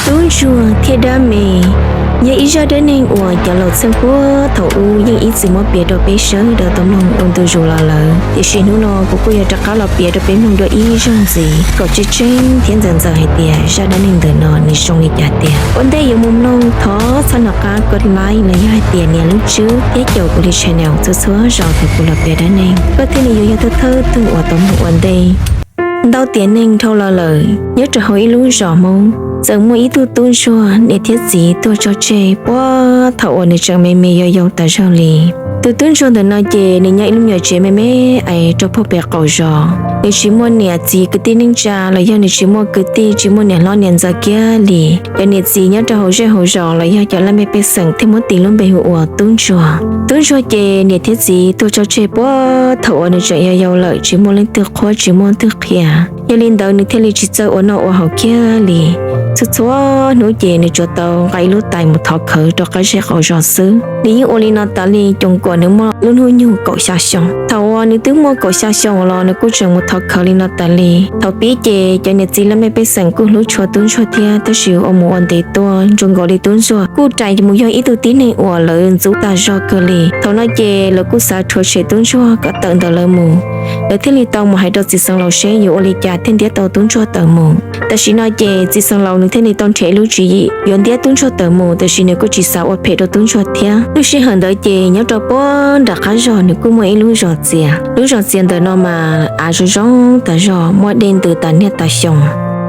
Tub ntsuag thiab dab me yog ib zaj dab neeg uas cov laus txheej puag thaum ub yeej ib txwm muab piav rau peb sawv daws tau mloog ua ntu zus los lawm, tiam sis hnub no kuv kuj yuav rov qab los piav rau peb mloog dua ib zaug ntxiv kom tseeb tseeb thiab ntxaws ntxaws hais tias zaj dab neeg ntawm no nws zoo li cas tiag. Ua ntej yuav mus mloog thov txhob nco qab kov like los yog hais tias nias lub tswb thiab caum kuv li channel txhua txhua zaus thaum kuv los piav dab neeg, koj thiaj li yuav yog thawj thawj tug uas tau mloog ua ntej. Ntau tiam neeg dhau los lawm, nyob rau hauv ib lub zos Hmoob txawm muaj ib tug tub ntsuag niam thiab txiv tuag tso tseg puag thaum uas nws tseem me me yau yau tas zog li. Tus tub ntsuag ntawm no ces nws nyob ib lub me nyuam tsev me me es rau puag pem qaum zos. Nws tsis muaj niam txiv kwv tij neej tsa los yog nws tsis muaj kwv tij tsis muaj niam hlob niam ntxawm kiag li. Cov niam txiv nyob rau hauv zej hauv zos los yog cov laj mej pej xeem thiaj muab tis lub npe hu ua tub ntsuag. Tub ntsuag ces niam thiab txiv tuag tso tseg puag thaum uas nws tseem yau yau lawm, tsis muaj leej twg qhuab tsis muaj leej twg qhia. Yog li ntawd nws thiaj li tsis txawj ua noj ua haus kiag li. Txhua txhua hnub ces nws tsuas tau nqa ib lub tais mus thov khawv rau qab zej qab zog xwb. Nws yeej ua li no tas li coom kom nws muaj lub hnub nyoog kaum xya xyoo. Thaum uas nws twb muaj kaum xya xyoo los nws kuj tseem mus thov khawv li no tas li. Thaum pib ces cov niam txiv laj mej pej xeem kuj hlub tshua tub ntsuag thiab, tab sis ua mus ua ntev tuaj ntsoo nkaus li tub ntsuag kuj rais mus yog ib tug tib neeg uas lawv ntxub tas zog kawg li. Thaum no ces lawv kuj xav rhuav tshem tub ntsuag kom tawm ntawm lawv mus. Lawv thiaj li tau mus hais rau txiv xeev laus seb yuav ua li cas thiaj ntiab tau tub ntsuag tawm mus. Tam sim no ces txiv xeev laus nws thiaj li tau nrhiav ib lub tswv yim yuav ntiab tub ntsuag tawm mus, tiam sis nws kuj tsis xav ua phem rau tub ntsuag thiab. Lub sij hawm ntawd ces nyob rau puag nram qab zog nws kuj muaj ib lub zos txias. Lub zos txias ntawm no mas av zoo zoo tas zog, muaj dej ntws tas niaj tas xyoo.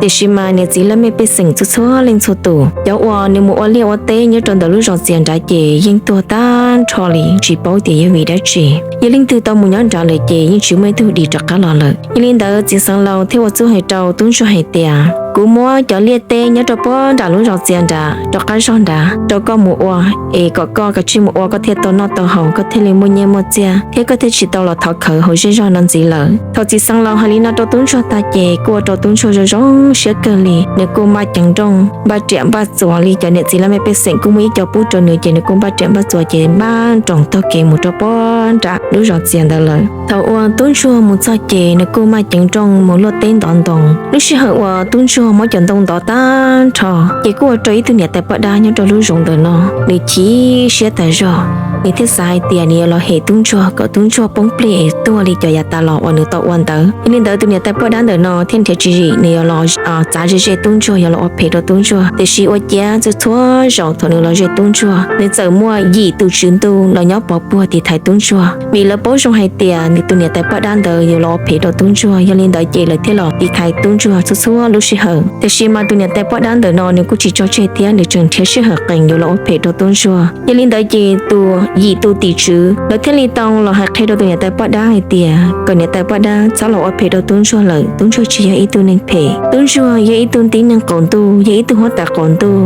Tiam sis mas niam txiv laj mej pej xeem txhua txhua leej txhua tus, cov uas nws mus ua liaj ua teb nyob rau ntawm lub zos txias nrad ces yeej tuag tag nrho li, tsis paub tias yog vim dab tsi. Yog leej twg tau mus nyob nrad lawm ces yeej tsis muaj ib tug dim rov qab los lawm. Yog li ntawd txiv xeev laus thiaj ua txuj hais rau tub ntsuag hais tias, kuv muab cov liaj teb nyob rau puag nram lub zos txias nrad rov qab zog nrad rau koj mus ua, es kom koj kav tsij mus ua koj thiaj tau noj tau haus, koj thiaj li muaj nyiaj muaj txiaj thiab koj thiaj tsis tau los thov khawv hauv zej zog no ntxiv lawm. Thaum txiv xeev laus hais li no rau tub ntsuag tag ces kuj ua rau tub ntsuag zoo zoo siab kawg li. Nws kuj npaj ceev nrooj npaj riam npaj txuas li cov niam txiv laj mej pej xeem kuj muaj ib co pub rau nws ces nws kuj npaj riam npaj txuas ces npaj nroos taug kev mus rau puag nram lub zos txias ntawd lawm. Thaum uas tub ntsuag mus txog ces nws kuj maj ceev nrooj mus luaj teb ntov ntoo. Lub sij hawm uas tub ntsuag muab cov ntoo ntov tag nrho ces kuj ua rau ib tug niam tais poj dab nyob rau lub zoov ntawm no nws chim siab tas zog. Nws thiaj xav hais tias nws yuav los hem tub ntsuag kom tub ntsuag poob plig es tuag li cov yav tas los uas nws tau ua ntawd. Yog li ntawd tus niam tais poj dab ntawm no thiaj nrhiav tswv yim nws yuav los txav ze ze tub ntsuag, yuav los ua phem rau tub ntsuag. Tiam sis ua ciav txhua txhua zaus thaum nws los ze tub ntsuag, nws txawm muaj yim tus tswv ntuj los nyob pov puag tiv thaiv tub ntsuag, vim lawv paub zoo hais tias nws tus niam tais poj dab ntawd yuav los ua phem rau tub ntsuag. Yog li ntawd ces lawv thiaj los tiv thaiv tub ntsuag txhua txhua lub sij hawm. Tiam sis mas tus niam tais poj dab ntawm no nws kuj tsis tso tseg thiab, nws tseem nrhiav sij hawm qees yuav los ua phem rau tub ntsuag. Yog li ntawd ces tus yim tus tim tswv lawv thiaj li tau los hais qhia rau tus niam tais poj dab hais tias kom niam tais poj dab txhob los ua phem rau tub ntsuag lawm. Tub ntsuag tsis yog ib tug neeg phem, tub ntsuag yog ib tug tib neeg qaum ntuj, yog ib tug huab tais qaum ntuj,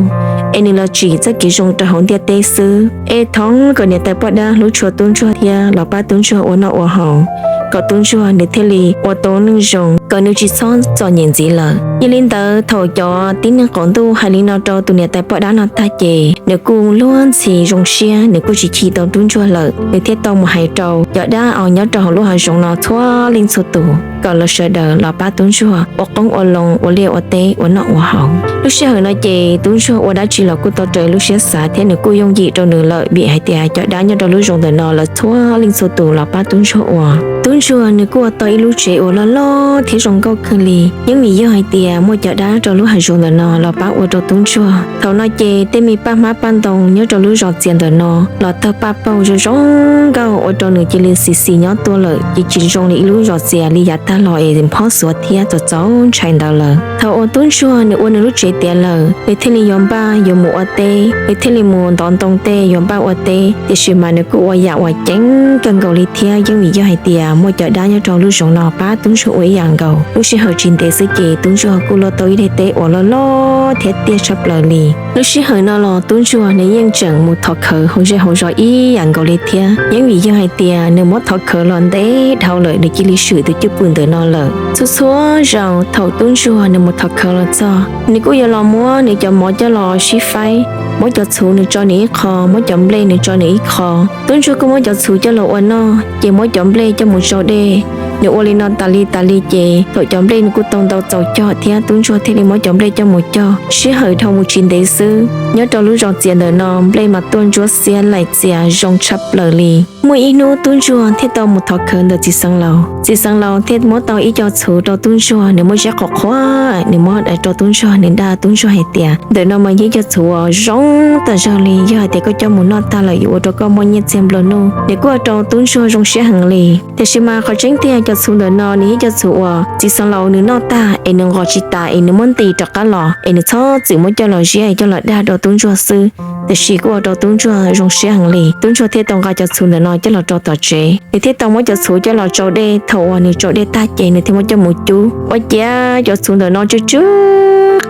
es nws los tsim txoj kev zoo rau hauv ntiaj teb xwb. Es thov kom niam tais poj dab hlub tshua tub ntsuag thiab los pab tub ntsuag ua noj ua haus, kom tub ntsuag nws thiaj li ua tau neej zoo, kom nws tsis txhob txom nyem ntxiv lawm. Yog li ntawd thaum cov tib neeg qaum ntuj hais li no rau tus niam tais poj dab no tag ces nws kuj luag ntxhi zoo siab, nws kuj tsis chim tau tub ntsuag lawm. Nws thiaj tau mus hais rau cov dab os nyob rau hauv lub hav zoov no txhua leej txhua tus kom lawv sawv daws los pab tub ntsuag ua qoob ua loo, ua liaj ua teb, ua noj ua haus. Lub sij hawm no ces tub ntsuag ua dab tsi los kuj tau raws lub siab xav thiab nws kuj yooj yim rau nws lawm, vim hais tias cov dab nyob rau lub zoov ntawm no lawv txhua leej txhua tus los pab tub ntsuag ua. Tub ntsuag nws kuj ua tau ib lub tsev uas loj loj thiab zoo nkauj kawg li. Yeej vim yog hais tias muaj cov dab rau lub hav zoov ntawm no los pab ua rau tub ntsuag. Thaum no ces tej me paj hmab paj ntoo nyob rau lub zos txias ntawm no los tawg paj paug zoo zoo nkauj ua rau nws cia li xis xis nyob tuaj lawm, ces tsis zoo li ib lub zos txias li yav tag los es phob xuav thiab txaus txaus ntshai ntawd lawm. Thaum uas tub ntsuag nws ua nws lub tsev tiav lawm, nws thiaj li yuav npaj yuav mus ua teb, nws thiaj li mus ntov ntoo tej yuav npaj ua teb. Tiam sis mas nws kuj ua yam uas ceev kawg nkaus li thiab, yeej vim yog hais tias muaj cov dab nyob rau lub zoov no pab tub ntsuag ua ib yam nkaus. Lub sij hawm tsis ntev xwb ces tub ntsuag kuj luaj tau ib daim teb uas loj loj thiab tiaj tshaj plaws li. Lub sij hawm no los tub ntsuag nws yeej tseem mus thov khawv hauv zej hauv zos ib yam nkaus li thiab. Yeej vim yog hais tias nws muab thov khawv los ntev dhau lawm, nws cia li swm tus cwj pwm ntawm no lawm. Txhua txhua zaus thaum tub ntsuag nws mus thov khawv los txog, nws kuj yuav los muab nws cov mov coj los sib faib, muab cov txhuv nws tso nws ib qho, muab cov nplej nws tso nws ib qho. Tub ntsuag kuj muab cov txhuv coj los ua noj, ces muab cov nplej coj mus tsau dej, Nws ua li no tas li tas li ces thaum cov nplej nws kuj tau ntau txaus cog thiab, tub ntsuag thiaj li muab cov nplej coj mus cog. Sij hawm dhau mus tsis ntev xwb, nyob rau lub zos txias ntawm no nplej mas tuaj ntsuab xiab laim txias zoo tshaj plaws li. Muaj ib hnub tub ntsuag thiaj tau mus thov khawv ntawm txiv xeev laus. Txiv xeev laus thiaj muab tau ib co txhuv rau tub ntsuag, nws muab ziab qhuav qhuav, nws muab rau tub ntsuag, nws dag tub ntsuag hais tias, ntawm no mas yog ib co txhuv uas zoo tas zog li, yog hais tias koj coj mus noj tag lawm yuav ua rau koj muaj nyiaj txiag nplua nuj. Nws kuj ua rau tub ntsuag zoo siab heev li. Tiam sis mas qhov tseeb tiag cov txhuv ntawm no nws yog ib co txhuv uas txiv xeev laus nws noj tag es nws nqos tsis tas es nws muab nti rov qab los es nws txhob txwm muab coj los ziab es coj los dag rau tub ntsuag xwb. Tiam sis kuj ua rau tub ntsuag zoo siab heev li. Tub ntsuag thiaj tau nqa cov txhuv ntawm no coj los rau tom tsev, nws thiaj tau muab cov txhuv coj los tsau dej. Thaum uas nws tsau dej tag ces nws thiaj muab coj mus cub. Ua ciav cov txhuv ntawm no tsw tsw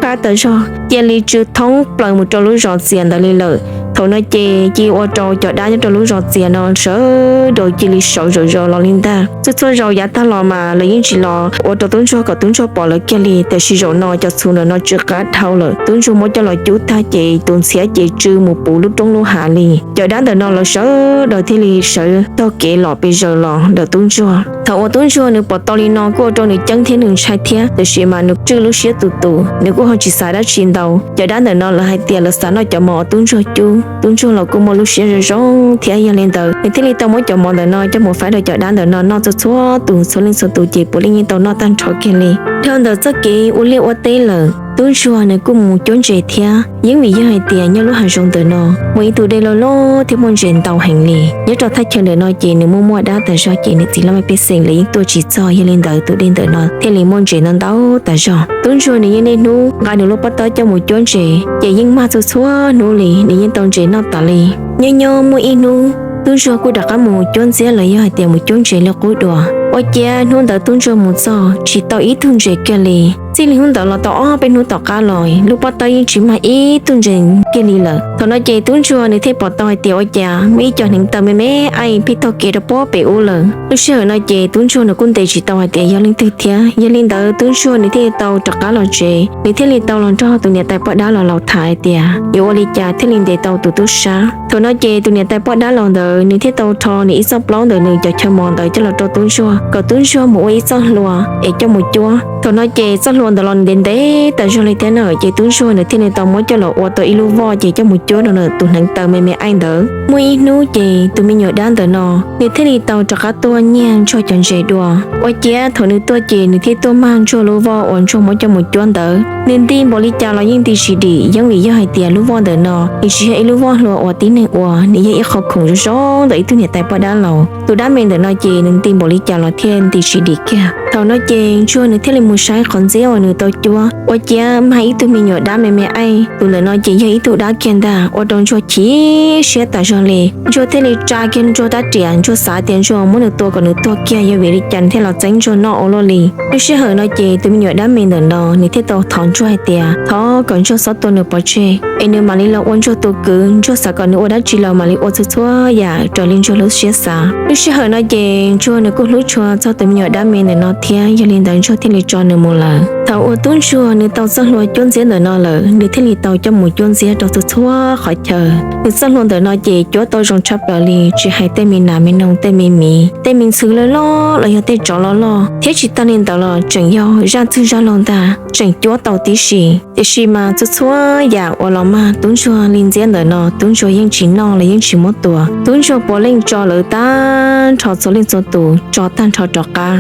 qab tas zog, cia li tsw thoob plaws mus rau lub zos txias ntawd li lawm. Thaum no ces cia ua rau cov dab nyob rau lub zos txias no sawv daws cia li sawv zom zaws los li ntag. Txhua txhua zaus yav tag los mas lawv yeej tsis los ua rau tub ntsuag kom tub ntsuag pom lawv kiag li, tiam sis zaum no cov txhuv ntawm no tsw qab dhau lawm. Tub ntsuag muab coj los cub tag ces tus ntxhiab ces tsw mus puv lub roob lub hav li. Cov dab ntawm no lawv sawv daws thiaj li sawv taug kev los pes zaws los ntawm tub ntsuag. Thaum uas tub ntsuag nws pom tau li no kuj ua rau nws ceeb thiab nws ntshai thiab, tiam sis mas nws tswj lub siab tus tus, nws kuj ho tsis xav dab tsi ntau. Cov dab ntawm no lawv hais tias lawv xav noj cov mov uas tub ntsuag cub. Tub ntsuag los kuj muaj lub siab zoo zoo thiab, yog li ntawd nws thiaj li tau muab cov mov ntawm no coj mus faib rau cov dab ntawm no noj txhua txhua tus, txhua leej txhua tus ces puav leej yeej tau noj tag nrho kiag li. Dhau ntawm txoj kev ua liaj ua teb lawm, tub ntsuag nws kuj mus cuab ntses thiab. Yeej vim yog hais tias nyob lub hav zoov ntawm no muaj ib tug dej loj loj thiab muaj ntses ntau heev li. Nyob rau thaj chaw ntawm no ces nws muaj muaj dab tas zog ces nws txiv laj mej pej xeem lawv yeej tuaj tsis txog, yog li ntawd tus dej ntawm no thiaj li muaj ntses ntau ntau tas zog. Tub ntsuag nws yeej niaj hnub nqa nws lub pob tawb coj mus cuab ntses ces yeej mag txhua txhua hnub li, nws yeej tau ntses noj tas li. Nyob nyob muaj ib hnub tub ntsuag kuj rov qab mus cuab ntxiab los yog hais tias mus cuab ntses li qub dua. Ua ciav hnub ntawd tub ntsuag mus txog tsis tau ib tug ntses kiag li. Txij li hnub ntawd los tau ob peb hnub tom qab los lub pob tawb yeej tsis mag ib tug ntses kiag li lawm. Thaum no ces tub ntsuag nws thiaj pom tau hais tias ua cas muaj ib co hneev taw me me aim pib taug kev rau puag pem ub lawm. Lub sij hawm no ces tub ntsuag nws kuj ntes tsis tau hais tias yog leej twg thiab. Yog li ntawd tub ntsuag nws thiaj li tau rov qab los tsev, nws thiaj li tau los nrog tus niam tais poj dab laus laus tham hais tias yuav ua li cas thiaj li ntes tau tus tub sab. Thaum no ces tus niam tais poj dab laus ntawd nws thiaj tau rho nws ib txoj plaub ntawm nws cov chaw mos ntawd coj los rau tub ntsuag kom tub ntsuag mus ua ib txoj hlua es coj mus cuab. Thaum no ces txoj hlua ntawd los ntev ntev tas zog li thiab na, ces tub ntsuag nws thiaj li tau muab coj los ua tau ib lub voj ces coj mus cuab rau ntawm tus hneev taw me me aim ntawd. Muaj ib hnub ces tus me nyuam dab ntawm no nws thiaj li tau rov qab tuaj nyiag ntsuag cov ntses dua. Ua ciav thaum nws tuaj ces nws thiaj tuaj mag ntsuag lub voj uas ntsuag muab coj mus cuab ntawd. Nws nti npaum li cas los yeej nti tsis dim, yeej vim yog hais tias lub voj ntawm no nws tsis yog ib lub voj hlua uas tib neeg ua, nws yog ib qho khoom zoo zoo ntawm ib tug niam tais poj dab laus. Tus dab me ntawm no ces nws nti npaum li cas los thiaj nti tsis dim kiag. Thaum no ces ntsuag nws thiaj li mus saib qhov ntxiab uas nws tau cuab, ua ciav mag ib tug me nyuam dab me me aim. Tus ntawm no ces yog ib tug dab kiag ntag, ua rau ntsuag chim siab tas zog li. Ntsuag thiaj li tsa kiag ntsuag rab riam, ntsuag xav tias ntsuag muab nws tua kom nws tuag kiag, yog vim li cas nws thiaj los txeeb ntsuag noj ua luaj li. Lub sij hawm no ces tus me nyuam dab me ntawm no nws thiaj tau thov ntsuag hais tias thov kom ntsuag txhob tua nws pov tseg es nws mam li los ua ntsuag tus kwv. Ntsuag xav kom nws ua dab tsi los mam li ua txhua txhua yam raws li ntsuag lub siab xav. Lub sij hawm no ces ntsuag nws kuj hlub tshua txog tus me nyuam dab me ntawm no thiab, yog li ntawd ntsuag thiaj li tso nws mus lawm. Thaum uas tub ntsuag nws tau txoj hlua cuab ntxiab ntawm no lawm, nws thiaj li tau coj mus cuab ntxiab rau txhua txhua qhov chaw. Nws txoj hlua ntawm no ces cuab tau zoo tshaj plaws li, tsis hais tej me nas me noog, tej me miv, tej me ntxhw loj loj los yog tej tsov loj loj, thiab tsis tag li ntawd los tseem yog zaj txwg zaj laug ntag, tseem cuab tau tib si. Tiam sis mas txhua txhua yam uas los mag tub ntsuag li ntxiab ntawm no tub ntsuag yeej tsis noj los yeej tsis muab tua. Tub ntsuag puav leej tso lawv tag nrho txhua leej txhua tus, tso tag nrho rov qab.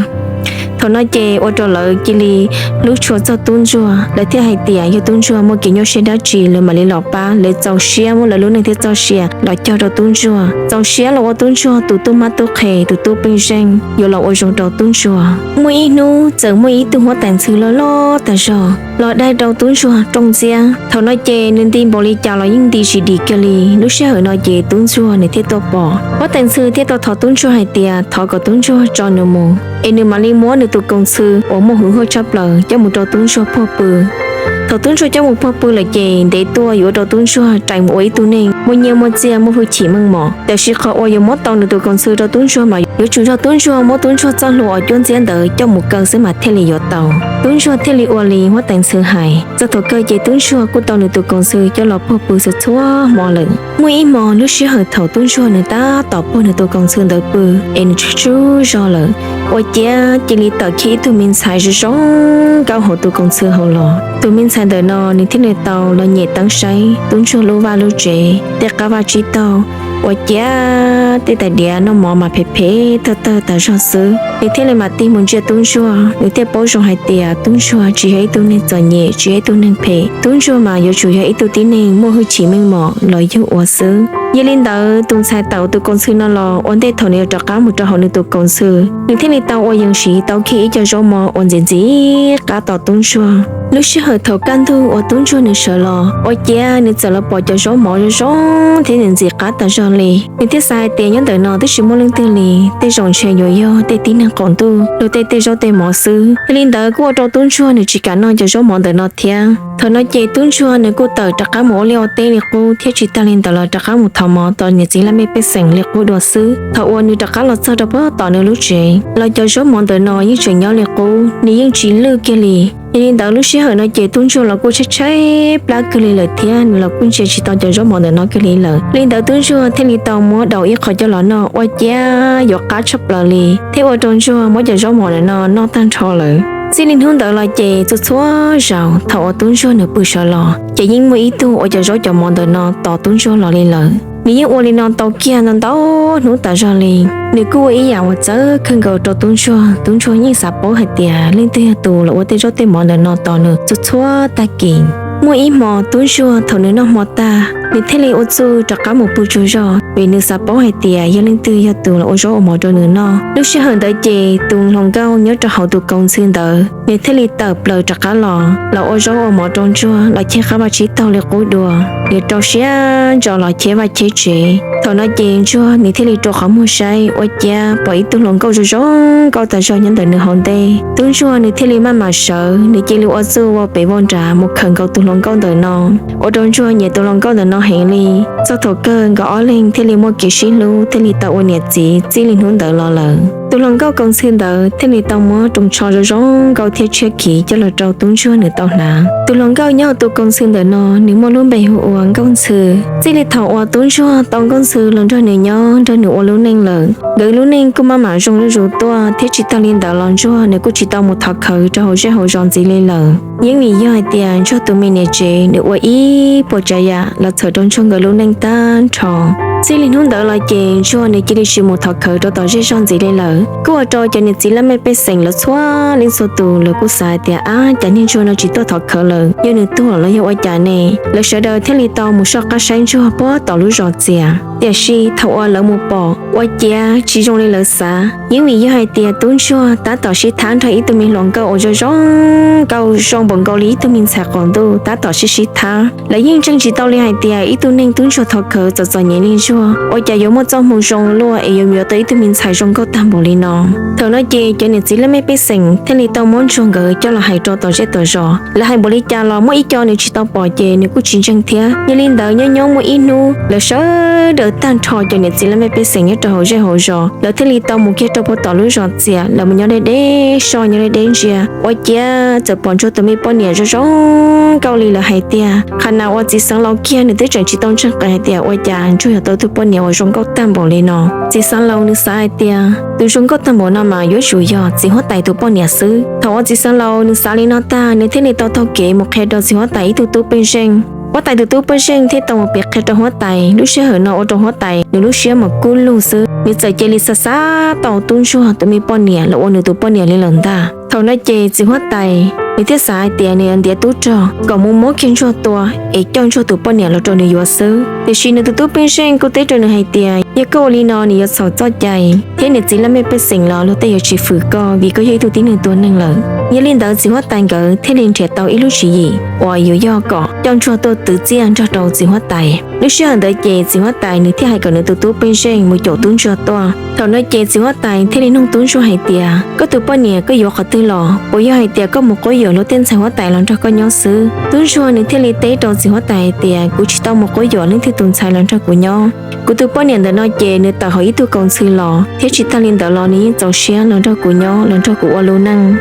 Thaum no ces ua rau lawv cia li hlub tshua txog tub ntsuag, lawv thiaj hais tias yog tub ntsuag muaj kev nyuaj siab dab tsi lawv mam li los pab, lawv txaus siab muab lawv lub neej thiab txoj sia los cog rau tub ntsuag, txaus siab los ua tub ntsuag tus tub mab tub qhe, tus tub peej zeej, yuav los ua zoo rau tub ntsuag. Muaj ib hnub txawm muaj ib tug huab tais ntxhw loj loj tas zog los dai rau tub ntsuag rooj ntxiab. Thaum no ces nws nti npaum li cas los yeej nti tsis dim kiag li. Lub sij hawm no ces tub ntsuag nws thiaj tuaj pom, huab tais ntxhw thiaj tau thov tub ntsuag hais tias thov kom tub ntsuag tso nws mus es nws mam li muab nws tus kaus ntxhw uas muaj hwj huam tshaj plaws coj mus rau tub ntsuag puag pw. Thaum tub ntsuag coj mus puag pw lawm ces ntev tuaj yuav ua rau tub ntsuag rais mus ua ib tug neeg muaj nyiaj muaj txiaj muaj hwj chim meej mom. Tiam sis qhov uas yuav muab tau nws tus koom txw rau tub ntsuag mas yuav tsum yog tub ntsuag muab tub ntsuag txoj hlua uas cuab ntxiab ntawd coj mus kaw xwb mas thiaj li yuav tau. Tub ntsuag thiaj li ua li huab tais ntxhw hais. Txog thaum kawg ces tub ntsuag kuj tau nws tus koom txw coj los puag pw txhua txhua hmo lawm. Muaj ib hmo lub sij hawm thaum tub ntsuag nws tab tom puag nws tus koom txw ntawd pw es nws tsaug tsaug zog lawm, ua ciav cia li tawm kiag ib tug me ntxhais zoo zoo nkauj hauv tus koom txw hauv los. Tus me ntxhais ntawm no nws thiaj li tau los nyem teeb saib tub ntsuag lub vaj lub tsev, tej qab vaj tsib taug, ua ciav tej tais diav noj mov mas phem phem tawg tawg tas zog xwb. Nws thiaj li mam tig mus ntsia tub ntsuag, nws thiaj paub zoo hais tias tub ntsuag tsis yog ib tug neeg txom nyem, tsis yog ib tug neeg phem. Tub ntsuag mas yuav tsum yog ib tug tib neeg muaj hwj chim meej mom los yug ua xwb. Yog li ntawd tus ntxhais tawm tus koom txw no los ua ntej thaum nws yuav rov qab mus rau hauv nws tus koom txw, nws thiaj li tau ua yees siv tau kiag ib co zaub mov uas ntxim ntxim qab tos tub ntsuag. Lub sij hawm thaum kaj ntug uas tub ntsuag nws sawv los, ua ciav nws txawm los pom cov zaub mov zoo zoo thiab ntxim ntxim qab tas zog li. Nws thiaj xav hais tias nyob ntawm no twb tsis muaj leej twg li, tej zaum ntshe yuav yog tej tib neeg qaum ntuj luag tej tej zaub tej mov xwb. Yog li ntawd kuj ua rau tub ntsuag nws tsis kam noj cov zaub mov ntawm no thiab. Thaum no ces tub ntsuag nws kuj tawm rov qab mus ua liaj ua teb li qub thiab tsis tag li ntawd los rov qab mus thov mov tom niam txiv laj mej pej xeem li qub dua xwb. Thaum uas nws rov qab los txog rau puag tom nws lub tsev los cov zaub mov ntawm no yeej tseem nyob li qub, nws yeej tsis lwj kiag li. Yog li ntawd lub sij hawm no ces tub ntsuag los kuj tshaib tshaib plab kawg li lawm thiab nws los kuj ntsia tsis tau cov zaub mov ntawm no kawg li lawm. Li ntawd tub ntsuag thiaj li tau muab daus ib qho coj los noj, ua ciav yuav qab tshaj plaws li thiab ua rau ntsuag muab cov zaub mov ntawm no noj tag nrho lawm. Txij li hnub ntawd los ces txhua txhua zaus thaum uas tub ntsuag nws pw sawv los ces yeej muaj ib tug ua cov zaub cov mov ntawm no tos tub ntsuag los li lawm. Nws yeej ua li no tau kiag ntau ntau hnub tas zog li. Nws kuj ua ib yam uas txawv kawg nkaus rau tub ntsuag. Tub ntsuag yeej xav paub hais tias leej twg yog tus los ua tej zaub tej mov ntawm no tos nws txhua txhua tag kis. Muaj ib hmo tub ntsuag thaum nws noj hmo tag, nws thiaj li ua txuj rov qab mus pw tsaug zog vim nws xav paub hais tias yog leej twg yog tus los ua zaub ua mov rau nws noj. Lub sij hawm ntawd ces tus hluas nkauj nyob rau hauv tus koom txw ntawd nws thiaj li tawm plaws rov qab los, los ua zaub ua mov rau ntsuag los cheb qab vaj tsib taug li qub dua. Nws rau siab ntso los cheb vaj cheb tsev. Thaum no ces ntsuag nws thiaj li rua qhov muag saib, ua ciav pom ib tug hluas nkauj zoo zoo nkauj tas zog nyob ntawm nws hauv ntej. Tub ntsuag nws thiaj li maj mam sawv, nws cia li ua txuj vau pem vau nrad mus khawm nkaus tus hluas nkauj ntawm no, ua rau ntsuag nyiam tus hluas nkauj ntawm no heev li. Txog thaum kawg nkawd ob leeg thiaj li muaj kev sib hlub, thiaj li tau ua niam txiv txij li hnub ntawd los lawm. Tus hluas nkauj koom txw ntawd thiaj li tau muab roos tsho zoo zoo nkauj thiab tshiab khiv coj los rau tub ntsuag nws tau hnav. Tus hluas nkauj nyob hauv tus koom txw ntawm no nws muaj lub npe hu ua Nkauj Ntxhw. Txij li thaum uas tub ntsuag tau Nkauj Ntxhw los nrog nws nyob nrog nws ua lub neej lawm, nkawd lub neej kuj maj mam zoo zuj zus tuaj thiab tsis tag li ntawd los ntsuag nws kuj tsis tau mus thov khawv rau hauv zej hauv zos ntxiv li lawm. Yeeb vim yog hais tias ntsuag tus me niam tsev nws ua ib puas tsav yam los txhawm rau ntsuag nkawd lub neej tag nrho. Txij li hnub ntawd los ces ntsuag nws cia li tsis mus thov khawv rau tom zej zog ntxiv li lawm. Kuj ua rau cov niam txiv laj mej pej xeem lawv txhua leej txhua tus lawv kuj xav hais tias, ab, cas niag ntsuag no tsis tuaj thov khawv lawm, yog nws tuag los yog ua cas ne? Lawv sawv daws thiaj li tau mus soj qab saib ntsuag puag tom lub zos txias. Tiam sis thaum uas lawv mus pom, ua ciav tsis zoo li lawv xav. Yeeb vim yog hais tias tub ntsuag tab tom sib thab nrog ib tug me hluas nkauj uas zoo zoo nkauj, zoo npaum nkaus li ib tug me ntxhais qaum ntuj tab tom sib sib thab. Lawv yeej ntseeg tsis tau li hais tias ib tug neeg tub ntsuag thov khawv txom txom nyem li ntsuag ua cas yuav muaj txoj hmoo zoo luaj es yuav yuav tau ib tug me ntxhais zoo nkauj tag npaum li no. Thaum no ces cov niam txiv laj mej pej xeem thiaj li tau muab ntsuag nkawd coj los hais rau tom zej tom zos. Lawv hais npaum li cas los muaj ib co nws tsis tau pom ces nws kuj tsis ntseeg thiab. Yog li ntawd nyob nyob muaj ib hnub lawv sawv daws tag nrho cov niam txiv laj mej pej xeem nyob rau hauv zej hauv zos, lawv thiaj li tau mus kiag rau puag tom lub zos txias, lawv mus nyob deb deb soj nyob deb deb ntsia. Ua ciav txawm pom ntsuag tus me poj niam zoo zoo nkauj li lawv hais tiag. Qhov no uas txiv xeev laus kiag nws twb tseem tsis tau ntseeg qhov hais tias ua cas ntsuag yuav tau tus poj niam uas zoo nkauj tag npaum li no. Txiv xeev laus nws xav hais tias tus zoo nkauj tag npaum no mas yuav tsum yog txiv huab tais tus poj niam xwb. Thaum uas txiv xeev laus nws xav li no tag, nws thiaj li tau taug kev mus qhia rau txiv huab tais ib tug tub pej xeem. Huab tais tus tub pej xeem thiaj tau mus piav qhia rau huab tais. Lub sij hawm no ua rau huab tais nws lub siab mas kub lug xwb, nws txawm cia li xav xav tau tub ntsuag tus me poj niam los ua nws tus poj niam li lawm ntag. Thaum no ces txiv huab tais nws thiaj xav hais tias nws yuav ntiav tub rog kom mus muab kiag ntsuag tua es coj ntsuag tus poj niam los rau nws yuav xwb. Tiam sis nws tus tub pej xeem kuj teb rau nws hais tias yog koj ua li no nws yuav txhaum txoj cai thiab niam txiv laj mej pej xeem los luag tej yuav tsis fwm koj vim koj yog ib tug tib neeg tua neeg lawm. Yog li ntawd txiv huab tais nkawd thiaj li nrhiav tau ib lub tswv yim uas yuav yog kom coj ntsuag tuaj twv txiaj nrog rau txiv huab tais. Lub sij hawm ntawd ces txiv huab tais nws thiaj hais kom nws tus tub Pej Zeej mus caum tub ntsuag tuaj. Thaum no ces txiv huab tais thiaj li nug tub ntsuag hais tias, koj tus poj niam koj yuav qhov twg los? Puas yog hais tias koj mus quab yuam luag tej ntxhais huab tais los nrog koj nyob xwb? Tub ntsuag nws thiaj li teb rau txiv huab tais hais tias, kuv tsis tau mus quab yuam leej twg tus ntxhais los nrog kuv nyob. Kuv tus poj niam ntawm no ces nws tawm hauv ib tug kaus ntxhw los, thiab tsis tag li ntawd los nws yeej txaus siab los nrog kuv nyob, los nrog kuv ua lub neej.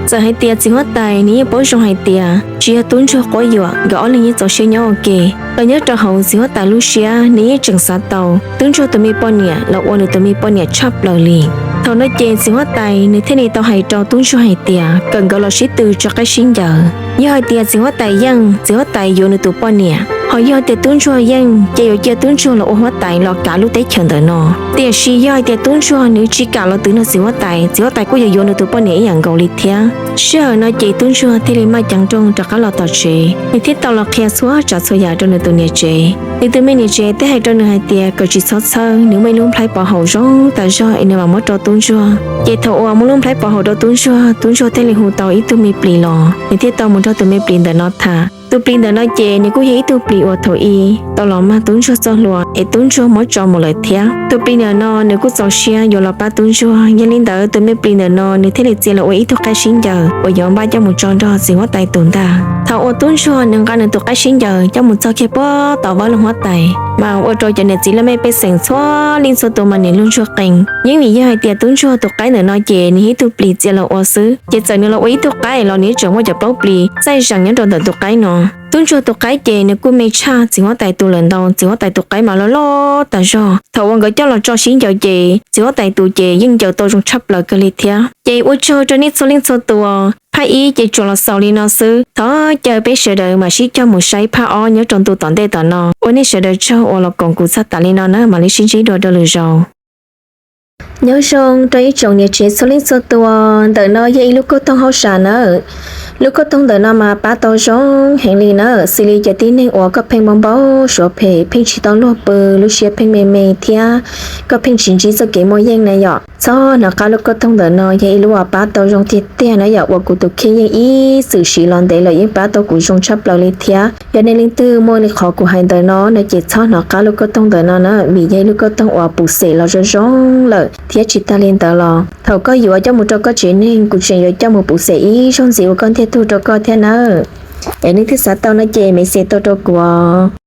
Txawm hais tias txiv huab tais nws yeej paub zoo hais tias tsis yog tub ntsuag quab yuam, nkawd ob leeg yeej txaus siab nyob ua ke, los nyob rau hauv txiv huab tais lub siab nws yeej tseem xav tau tub ntsuag tus me poj niam los ua nws tus me poj niam tshaj plaws li. Thaum no ces txiv huab tais nws thiaj li tau hais rau tub ntsuag hais tias kom nkawd los sib tw tso qaib sib ncaws. Yog hais tias txiv huab tais yeej, txiv huab tais yuav nws tus poj niam, ho yog tias tub ntsuag yeej ces yuav cia tub ntsuag los ua huab tais los kav lub teb chaws ntawm no. Tiam sis yog hais tias tub ntsuag nws tsis kam los twv nrog txiv huab tais, txiv huab tais kuj yuav yuav nws tus poj niam ib yam nkaus li thiab. Sij hawm no ces tub ntsuag thiaj li maj ceev nrooj rov qab los tom tsev, nws thiaj tau los qhia txhua tsav txhua yam rau nws tus niam tsev. Nws tus me niam tsev thiaj hais rau nws hais tias kom tsis txhob txhawj, nws muaj ib lub nplhaib pov haum zoo tas zog es nws mam muab rau tub ntsuag. Ces thaum uas muab lub nplhaib pov haum rau tub ntsuag, tub ntsuag thiaj li hu tau ib tug me plis los, nws thiaj tau mus nrog tus me plis ntawm no tham. Tus plis ntawm no ces nws kuj yog ib tug plis uas thaum ub tau los mag tub ntsuag txoj hlua es tub ntsuag muab tso mus lawm thiab. Tus plis ntawm no nws kuj txaus siab yuav los pab tub ntsuag, yog li ntawd tus me plis ntawm no nws thiaj li txia los ua ib tug qaib sib ncaws uas yuav npaj coj mus tso nrog txiv huab tais tus ntag. Thaum uas tub ntsuag nws nqa nws tus qaib sib ncaws coj mus txog kiag puag tom vaj loog huab tais, mas ua rau cov niam txiv laj mej pej xeem txhua leej txhua tus mas niam lug ntsuag qees. Yeej vim yog hais tias tub ntsuag tus qaib ntawm no ces nws yog ib tug plis txia los ua xwb, ces txawm nws los ua ib tug qaib los nws tseem muaj cov plaub plis txaij zees nyob rau ntawm tus qaib no. Tub ntsuag tus qaib ces nws kuj me tshaj txiv huab tais tus lawm ntau, txiv huab tais tus qaib mas loj loj tas zog. Thaum uas nkawd coj los tso sib ncaws ces txiv huab tais tus ces yeej ncaws tau zoo tshaj plaws kawg li thiab. Ces ua tsaug rau nej txhua leej txhua tus. Phaj ib ces tsuas los xaus li no xwb, thov caw peb sawv daws mam sib cog mus saib phaj ob nyob rau ntu tom ntej tom no. Ua nej sawv daws tsaug uas los koom kuv txog tas li no na, mam li sib ntsib dua rau lwm zaus. Nyob zoo rau ib tsoom niam tsev txhua leej txhua tus, ntawm no yog ib lub kauj toog hauj sam nawb. Lub kauj toog ntawm no mas pab tau zoo heev li nawb, xws li cov tib neeg uas koj pheej npau npau suav phem, pheej tsis tau luag pw, lub siab pheej me me thiab koj pheej tsis ntsib txoj kev muaj yeej na yom. Txhob hnov qab lub kauj toog ntawm no yog ib lub uas pab tau zoo tiag tiag na yom, uas kuv tus kheej yeej ib txwm siv los ntev lawm yeej pab tau kuv zoo tshaj plaws li thiab. Yog nej leej twg muaj li qhov kuv hais ntawm no no ces txhob hnov qab lub kauj toog ntawm no na, vim yog ib lub kauj toog uas pum xem los zoo zoo lawm thiab tsis tag li ntawd los thaum koj yuav coj mus rau koj tsev neeg kuv tseem yuav coj mus pum xem ib zaug ntxiv ua koj ntiag tug rau koj thiab nawb. Es nej twb xav tau no ces message tau rau kuv os.